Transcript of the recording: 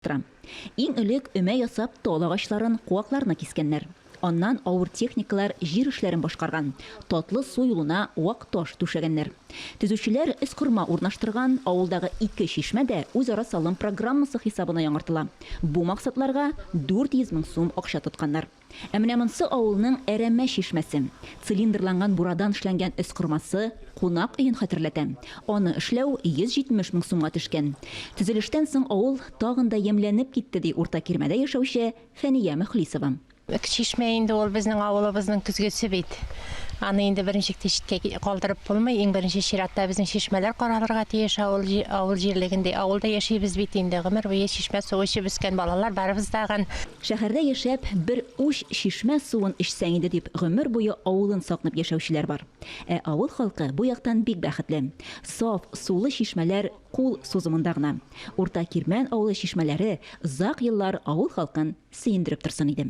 Тора. Иң элек өмә ясап тал агачларын, куакларны кискәннәр. Аннан авыр техникалар җир эшләрен башкарган, татлы су юлына вак таш түшәгәннәр. Төзүчеләр өскорма урнаштырган, авылдагы ике чишмә дә үзара салым программасы хисабына яңартыла. Бу максатларга 400 мең сум акча тотканнар. Ә менә монсы авылның Әрәмә чишмәсе. Цилиндрланган бурадан эшләнгән өскормасы кунак өен хәтерләтә. Аны эшләү 170 мең сумга төшкән. Төзелештән соң авыл тагын да ямьләнеп китте, ди Урта Кирмәдә яшәүче Фәния Мөхлисова. Чишмә инде ул безнең авылыбызның көзгесе бит. Аны инде берничек тә читкә калдырып булмый. Иң беренче чиратта безнең чишмәләр каралырга тиеш авыл авыл җирлегендә. Авылда яшибез бит инде. Гомер буе чишмә суы эчеп үскән балалар барыбыз тагын. Шәһәрдә яшәп, бер уч чишмә суын эчсәң иде дип гомер буе авылын сагынып яшәүчеләр бар. Ә авыл халкы бу яктан бик бәхетле. Саф сулы чишмәләр кул сузымында гына. Урта Кирмән авылы чишмәләре озак еллар авыл халкын сөендереп торсын иде.